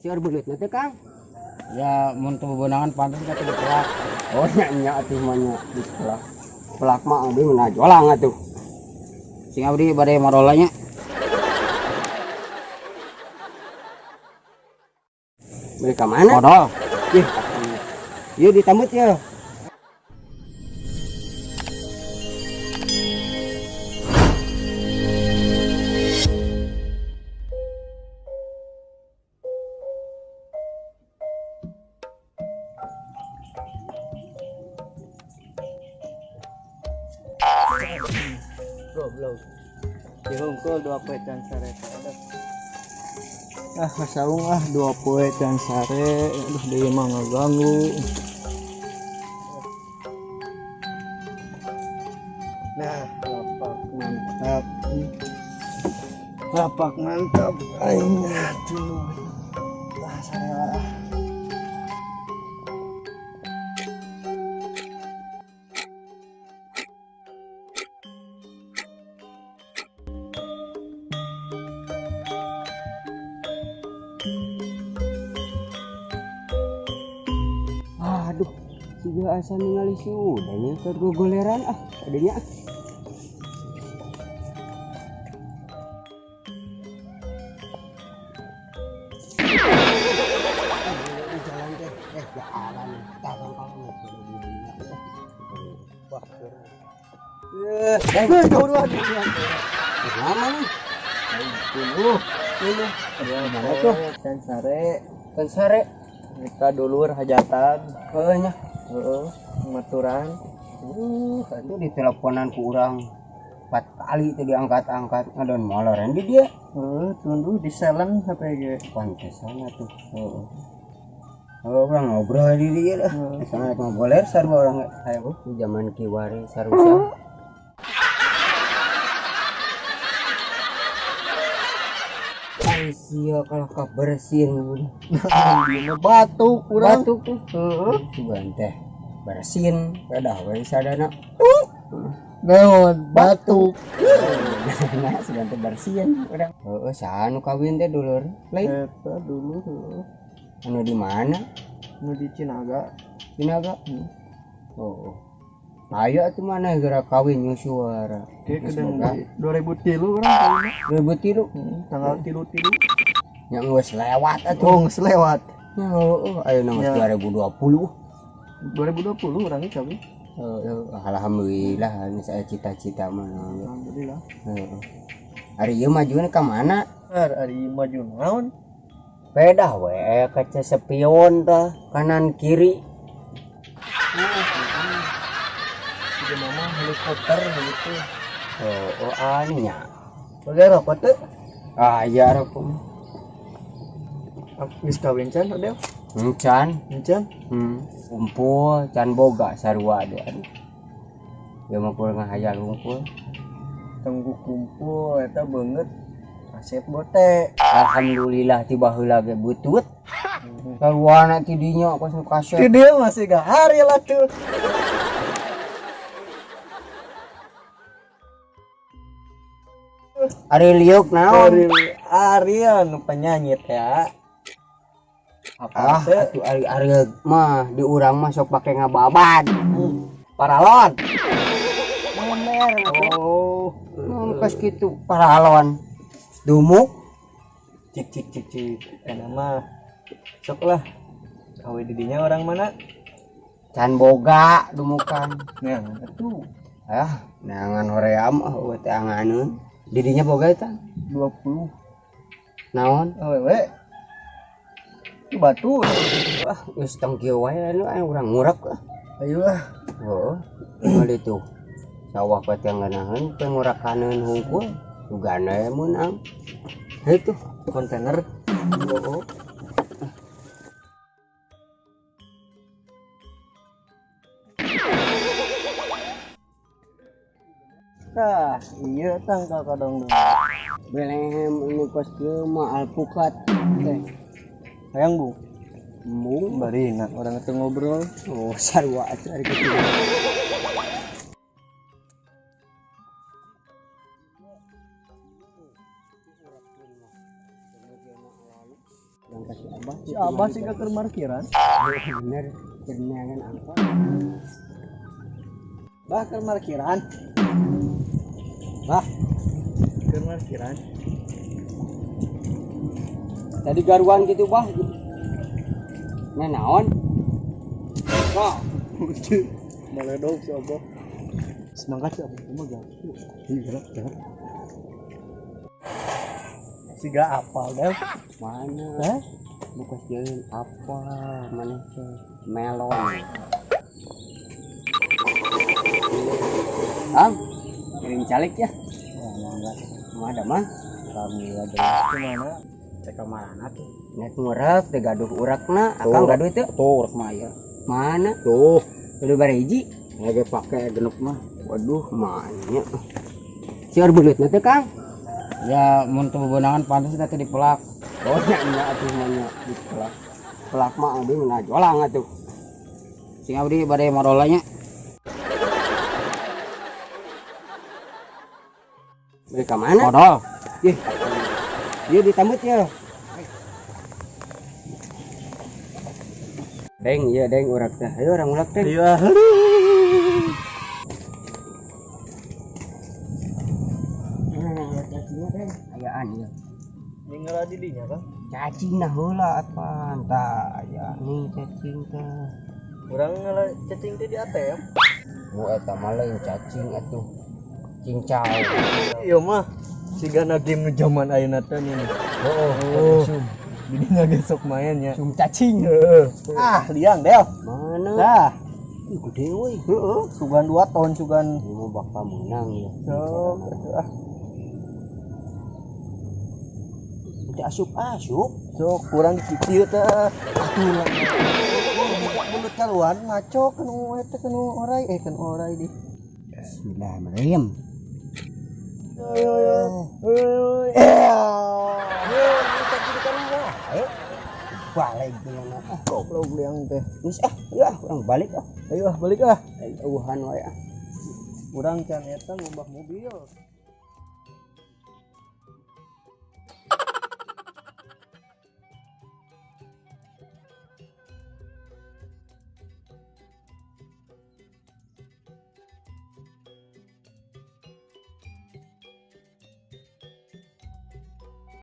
Seueur beuleutna teh, Kang. Ya mun teu bebenangan pantes ka teu pelak. Oh nya nya atuh mah nya di pelak. Pelak mah abdi mah jolang atuh. Sing abdi bade marola nya. Beli ka mana? Modal. Ih, ieu ditambut ya. Goblok. Dihungkul dua poe can sare. Ah, saung ah dua poe can sare. Aduh, deui mah ngaganggu. Nah, lapak mantap. Lapak mantap. Aing aduh. Ah, sare lah. Aduh, siga asa ningali si Uda nya keur gogoleran ah, adanya. Di jalan teh, jalan, tarang kalau wah, mana nih? Ini Mana tuh? Can sare. Kan sare. Kita dulur hajatan. Heuh nya. Heeh, maturan. Itu di teleponan ku urang 4 kali teh diangkat-angkat ngadon moloran di dia. Heeh, tunduh di selen HP ge. Pantesan atuh. Heeh. Oh, orang ngobrol di dia lah. Heeh. Sana rek ngogoler sarua orang hayo di zaman kiwari sarua. Ai sia kalau ka bersin udah. Dina batuk urang. Batuk tuh. Heeh. Sugan teh bersin pedah we sadana. Naon batuk. Nah, sugan teh bersin urang. Heeh, saha nu kawin teh dulur? Lain. Eta dulu heeh. Anu di mana? Nu di Cinaga. Cinaga. Oh. Aya atuh mana geura kawin nyusuara. Ke Geus kedeng boga. 2003 urang kawinna. 2003. Heeh, tanggal 3-3. Nya geus lewat atuh. Oh, geus lewat. Ya, heeh, ayeuna geus Ya. 2020. 2020 urang ge kawin. Heeh, alhamdulillah geus aya cita-cita mah. Alhamdulillah. Heeh. Ari ieu majuna ka mana? Ari maju naon? Pedah we aya kaca spion tah kanan kiri. Ieu mah helikopter gitu. Oh, oh anu nya. Bagai rokok teh? Ah, iya rokok mah. Geus kawin can, Odel? Encan. Encan? Kumpul can boga sarua deh. Aduh. Ya mah kurang ngahayal hungkul. Tunggu kumpul eta beungeut asep bote. Alhamdulillah tiba heula ge butut. Karuana ti dinya kos nu kasep. Ti dieu masih gahari lah tuh. Ari liuk naon? Ari anu penyanyi teh ya. Apa Ah, teh? atuh ari ari mah di urang mah sok pake ngababan. Paralon. Memer. Oh, kos kitu paralon. Dumuk. Cik cik cik cik. Eta mah sok lah. Kawe di dinya orang mana? Can boga dumukan. Nah, atuh. Ah, neangan hoream ah eueuh teh anganeun. Di dinya boga eta? 20. Naon? Awewe. Itu batu. Wah, geus tong kieu wae anu urang ngurek ah. Ayo ah. Heeh. Tinggal itu. Sawah teh ngeunaheun teh ngurakaneun hungkul. Sugana meunang. Heuh tuh kontainer. Heeh. Tah, iya tangkal kadang dong. Belehem anu kos kieu mah alpukat teh. Hayang bu. Embung. Barina orang itu ngobrol. Oh, sarua atuh ari kitu. Yang kasih abah. Si abah sih keur markiran. Bener, keur angkot. Bah keur markiran. Bah keur markiran. Tadi garuan gitu bah. Nah naon? Kok maledog si abah. Semangat si abah mah gak. Iya, gerak. Siga apal deh. Mana? Hah? Bukas jalan apa? Mana sih? Melon. Ang, kirim calik ya? Ya, mangga. Ada mah? Alhamdulillah jelas. Gimana? Cek kamarana tuh. Net ngurak, teu gaduh urakna, akang gaduh teu? Tuh urak mah ya. Mana? Tuh, Gaduh bariji. lagi pake genep mah. Waduh, mana? Siar beulutna teh, Kang? Ya mun teu bebenangan pantes teh dipelak. Oh, nya nya atuh mah nya dipelak. Pelak mah abdi mah jolang atuh. Sing abdi bade marolanya. Beli ka mana? Modal. Ih. Ieu ditambut ya. Deng, iya deng urak teh. Ayo urang ulak teh. Iya. Nah, cacingnya deng. Ayaan ya. Ninggal di dinya Kang. Cacing nah heula atuh. Tah, aya nih cacing teh. Urang ngala cacing teh di ATM. Oh, eta mah lain cacing atuh. Cincau. Iya mah. Sigana game nu zaman ayeuna teh nih. Oh, Oh. Didinya ge sok main nya. sum cacing. Heeh. Ah, liang del. Mana? Dah, Ih, gede euy. Heeh. sugan 2 ton sugan. Ini mau bakal menang ya. Sok atuh ah. Udah asup-asup. Sok kurang kieu teh. Atuh lah. Mulut kaluan maco kanu eta kanu orai kanu orai di. Bismillahirrahmanirrahim. Ayo ayo. Ayo. Balik dengan ah. Goblok liang teh. Geus ah, ya urang balik ah. Ayo ah balik ah. Ayo eueuhan wae ah. Urang can eta ngumbah mobil.